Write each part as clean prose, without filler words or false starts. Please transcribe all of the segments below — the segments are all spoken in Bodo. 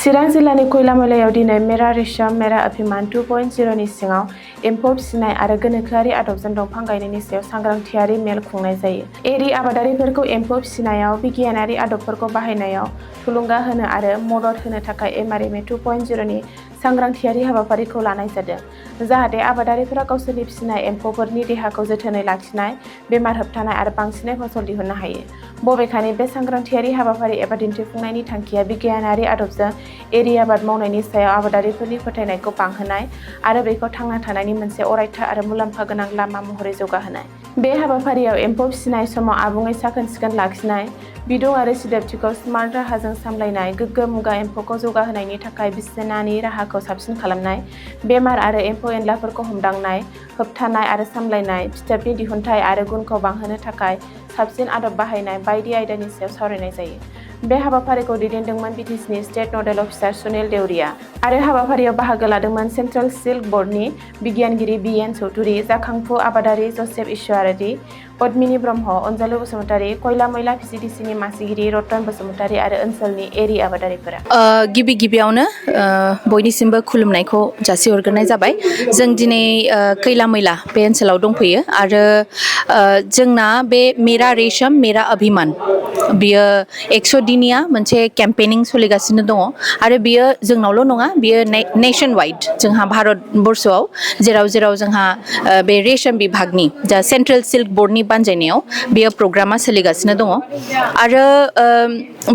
चिरां जिल्लानि कयल मयलआव दिनै मेरा रेशम मेरा अभिमान 2.0 नि सिङाव एम्फौ फिसिनाय आरो गोनोखोआरि आदबजों दंफां गायनायनि सायाव सांग्रांथियारि मेल खुंनाय जायो। एरि आबादारिफोरखौ एम्फौ फिसिनायाव बिगियानारि आदबफोरखौ बाहायनायाव थुलुंगा होनो आरो मदद होनो थाखाय MRMA-2.0 नि सांग्रांथियारि हाबाफारिखौ लानाय जादों, जाहाथे आबादारिफोरा गावसोरनि फिसिनाय एम्फौफोरनि देहाखौ जोथोनै लाखिनाय, बेमार होबथानाय आरो बांसिनै फसल दिहुननो हायो। बबेखानि बे सांग्रांथियारि हाबाफारि एबा दिन्थिफुंनायनि थांखिया बिगियानारि आदबजों एरि आबाद मावनायनि सायाव आबादारिफोरनि फोथायनायखौ बांहोनाय आरो बेखौ थांना थानायनि मोनसे अरायथा आरो मुलाम्फा गोनां लामा महरै जौगाहोनाय। बे हाबाफारियाव एम्फौ फिसिनाय समाव आबुङै साखोन-सिखोन लाखिनाय, बिदुं आरो सिदोबथिखौ स्मार्ट राहाजों सामलायनाय, गोग्गो मुगा एम्फौखौ जौगाहोनायनि थाखाय बिसिनानि राहाखौ साबसिन खालामनाय, बेमार आरो एम्फौ-एनलाफोरखौ हमदांनाय, होबथानाय आरो सामलायनाय, फिथोबनि दिहुनथाय आरो गुनखौ बांहोनो थाखाय साबसिन आदब बाहायनाय बायदि आयदानि सायाव सावरायनाय जायो। बे हाबाफारिखौ दैदेनदोंमोन बिटिसिनि स्टेट नडेल अफिसार सुनिल देउरिया आरो हाबाफारियाव बाहागो लादोंमोन सेन्ट्रेल सिल्क बर्डनि बिगियानगिरि बि.एन. चौधुरी, जाखांफु आबादारि जसेफ इसवारि, पद्मिनी ब्रह्म, अनजालु बसुमतारी, कयल मयल पिसिडिसिनि मासिगिरि रतन बसुमतारी आरो ओनसोलनि एरि आबादारिफोरा। गिबियावनो बयनिसिमबो खुलुमनायखौ जासिहरग्रोनाय जाबाय। जों दिनै कयल मयल बे ओनसोलाव दंफैयो आरो जोंना बे मेरा रेशम मेरा अभिमान बियो 100 दिनिया मोनसे केम्पेनिं सोलिगासिनो दङ आरो बियो जोंनावल' नङा, बियो नेशन वाइड जोंहा भारतबर्षआव जेराव जोंहा बे रेशम बिभागनि जा सेन्ट्रेल सिल्क बर्डनि बानजायनायाव बेयो प्रग्रामा सोलिगासिनो दङ आरो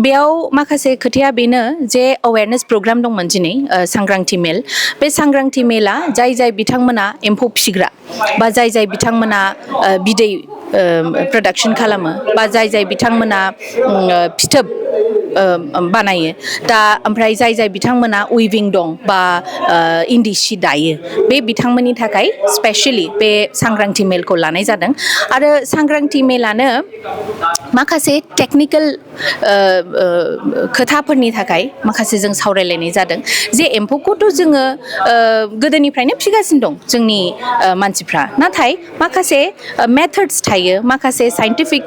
बेयाव माखासे खोथाया बेनो जे अवेरनेस प्रग्राम दंमोन दिनै सांग्रांथि मेल। बे सांग्रांथि मेला जाय बिथांमोना एम्फौ फिसिग्रा बा जाय बिथांमोना बिदै प्रडाक्शन खालामो बा जाय बिथांमोना फिथोब बानायो दा ओमफ्राय जाय बिथांमोना उइभिं दं बा इन्दि सि दायो, बे बिथांमोननि थाखाय स्पेशली बे सांग्रांथि मेलखौ लानाय जादों आरो सांग्रांथि मेलानो माखासे टेक्निकेल खोथाफोरनि थाखाय माखासे जों सावरायलायनाय जादों जे एम्फौखौथ' जोङो गोदोनिफ्रायनो फिसिगासिनो दं जोंनि मानसिफ्रा, नाथाय माखासे मेथड्स थायो, माखासे साइन्टिफिक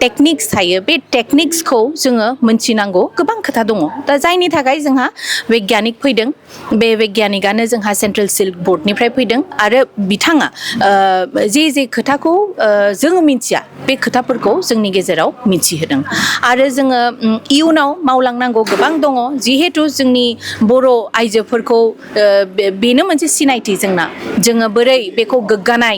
टेक्निक्स थायो, बे टेक्निक्सखौ जोङो मोनथिनांगौ गोबां खोथा दङ। दा जायनि थाखाय जोंहा वैज्ञानिक फैदों, बे वैज्ञानिकानो जोंहा सेन्ट्रेल सिल्क बर्डनिफ्राय फैदों आरो बिथाङा जे खोथाखौ जोङो मिथिया बे खोथाफोरखौ जोंनि गेजेराव मिथिहोदों आरो जोङो इयुनाव मावलांनांगौ गोबां दङ। जिहेथु जोंनि बर' आइजोफोरखौ बेनो मोनसे सिनायथि जोङो बोरै बेखौ गोग्गानाय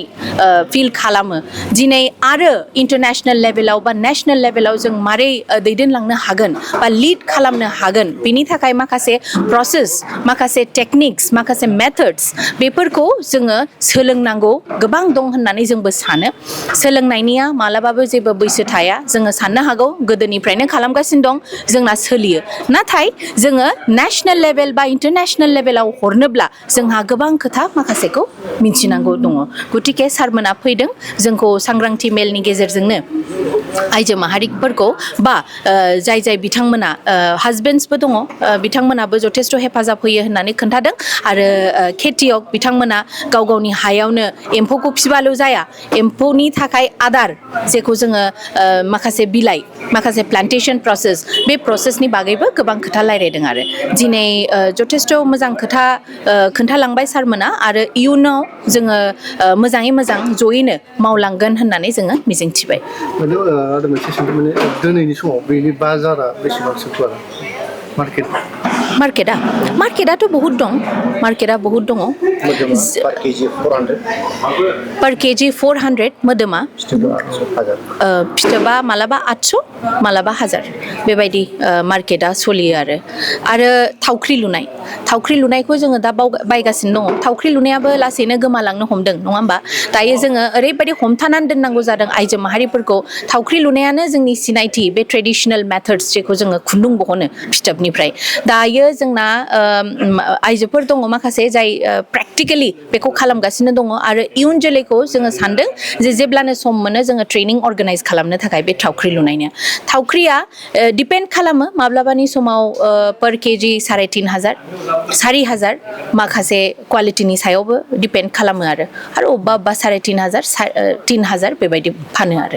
फिल खालामो दिनै आरो इन्टारनेशनेल लेभेलाव बा नेशनेल लेभेलाव जों मारै दैदेनलांनो हागोन बा लिड खालामनो हागोन, बेनि थाखाय माखासे प्रसेस, माखासे टेक्निक्स, माखासे मेथड्स बेफोरखौ जोङो सोलोंनांगौ गोबां दं होननानै जोंबो सानो। सोलोंनायनिया मालाबाबो जेबो बैसो थाया। जोङो साननो हागौ गोदोनिफ्रायनो खालामगासिनो दं, जोंना सोलियो, नाथाय जोङो नेशनेल लेभेल बा इन्टारनेशनेल लेभेलाव हरनोब्ला जोंहा गोबां खोथा माखासेखौ मिथिनांगौ दङ। गतिके सारमोना फैदों जोंखौ सांग्रांथि मेलनि गेजेरजोंनो आइजो माहारिफोरखौ बा जाय बिथांमोना हासबेन्ड्सबो दङ बिथांमोनाबो जथेस्थ' हेफाजाब होयो होननानै खोन्थादों आरो खेथियक बिथांमोना गावनि हायावनो एम्फौखौ फिसिबाल' जाया, एम्फौनि थाखाय आदार जेखौ जोङो माखासे बिलाइ, माखासे प्लान्टेशन प्रसेस, बे प्रसेसनि बागैबो गोबां खोथा रायलायदों आरो दिनै जथेस्थ' मोजां खोथा खोन्थालांबाय सारमोना आरो इयुनाव जोङो मोजाङै मोजां जयैनो मावलांगोन होननानै जोङो मिजिंथिबाय। दिनैनि समाव बेनि बाजारा बेसेबांसो गुवार मार्केटआथ' बहुद दं, पर केजि 400 मोदोमा, फिथोबा मालाबा 800 मालाबा 1000 बेबायदि मार्केटआ सोलियो आरो थावख्रि लुनायखौ जोङो दा बायगासिनो दङ। थावख्रि लुनायाबो लासैनो गोमालांनो हमदों नङा होमबा? दायो जोङो ओरैबायदि हमथानानै दोननांगौ जादों आइजो माहारिफोरखौ। थावख्रि लुनायानो जोंनि सिनायथि, बे ट्रेडिशनेल मेथड्स जेखौ जोङो खुन्दुं बहनो फिथोबनिफ्राय। दायो जोंना आइजोफोर दङ माखासे जाय प्रेक्टिकेलि बेखौ खालामगासिनो दङ आरो इयुन जोलैखौ जोङो सानदों जे जेब्लानो सम मोनो जोङो ट्रेनिं अर्गानाइज खालामनो थाखाय बे थावख्रि लुनायनि। थावख्रिया डिपेन्ड खालामो माब्लाबानि समाव पर केजि 3,500 4,000 माखासे क्वालिटिनि सायावबो डिपेन्ड खालामो आरो अबेबा 3,500 3,000 बेबायदि फानो आरो